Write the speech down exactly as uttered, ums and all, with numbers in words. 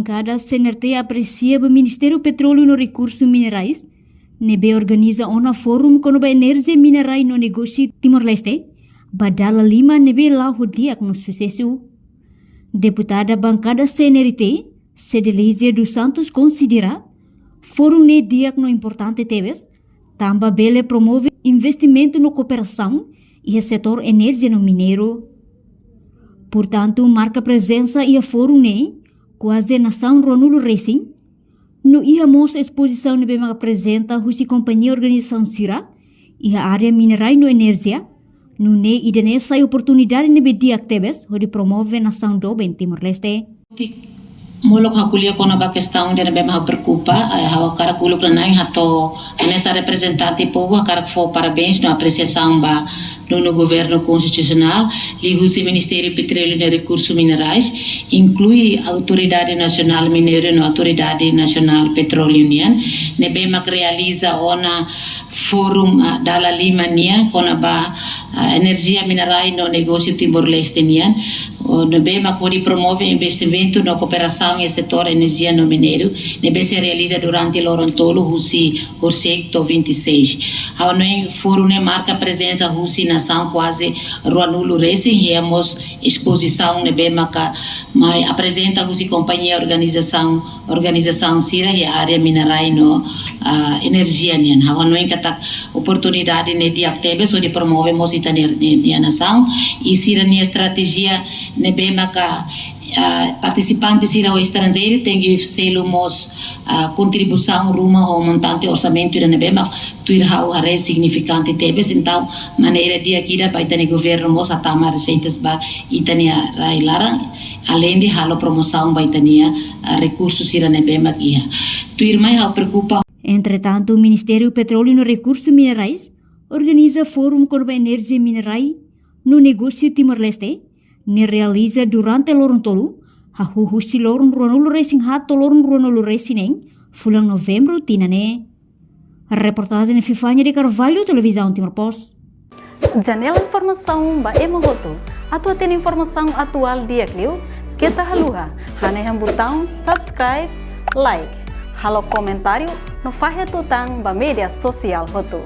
Bankada C N R T apresia ba Ministériu Petróleu no Rekursu Minerais ne'ebé organiza ona Fórum kona-ba Enerjia Minerai no Negósiu Timor-Leste ba dala lima ne'ebé la'o ho di'ak no susesu. Deputada Bankada C N R T, Cedelizia dos Santos, konsidera Fórum ne'e di'ak no importante tebes, tanba bele promove investimentu no kooperasaun iha setór enerjia no mineiru. Portantu, marka prezensa iha Fórum ne'e kuaze nasaun ruanulu resin, no iha mós espozisaun ne'ebé mak aprezenta husi kompañia organizasaun sira iha área minerai no enerjia, nune'e ida-ne'e sai oportunidade ne'ebé di'ak tebes hodi promove nasaun doben Timor-Leste. Molok ha'u ko'alia kona-ba kestaun ida ne'ebé mak preokupa, eh, ha'u hakarak uluk nanain hato'o hanesan reprezentante povu hakarak fó parabéns no apresiasaun ba nonu Governu Konstitusionál, liuhusi Ministériu Petróleu no Rekursu Minerais, inklui Autoridade Nasionál Mineiru no Autoridade Nasionál Petróleu nian, ne'ebé mak realiza ona Fórum, ah, dala lima nian kona-ba, ah, enerjia minerai no negósiu Timor-Leste nian, o, ne'ebé mak hodi promove investimentu no kooperasaun iha setór enerjia no mineiru, ne'ebé sei realiza durante loron tolu husi horisehik to'o vinte e seis. Ha'u hanoin Fórum ne'e marka prezensa husi nasaun kuaze ruanulu resin, iha mós espozisaun ne'ebé maka mai aprezenta husi kompañia organizasaun, organizasaun sira iha área minerai no, ah, enerjia nian. Ha'u hanoin katak oportunidade ne'e di'ak tebes hodi promove mós ita-nia, nia, nia nasaun. I sira-nia estratéjia ne'ebé maka, ah, partisipante sira ho estranjeiru tenke selu mós, ah, kontribuisaun ruma ho montante orsamentu ida ne'ebé mak tuir ha'u haree signifikante tebes. Entaun, maneira di'ak ida ba ita-nia governu mós hatama reseitas ba ita-nia rai laran, aleinde halo promosaun ba ita-nia, ah, rekursu sira ne'ebé mak iha. Tuirmai ha'u preokupa. Entretantu, Ministériu Petróleu no Rekursu Minerais organiza Fórum kona-ba Enerjia Minerai no Negósiu Timor-Leste, ne'e realiza durante loron tolu, hahú husi loron ruanulu resin haat to'o loron ruanulu resin neen, fulan Novembru tinan ne'e. Reportajen Fifania de Carvalho, Televizaun Timor Post. Janela informasaun ba ema hotu. Atu hatene informasaun atuál di'ak liu, keta haluha hanehan butaun subscribe, like, halo komentáriu no fahe tutan ba média sosiál hotu.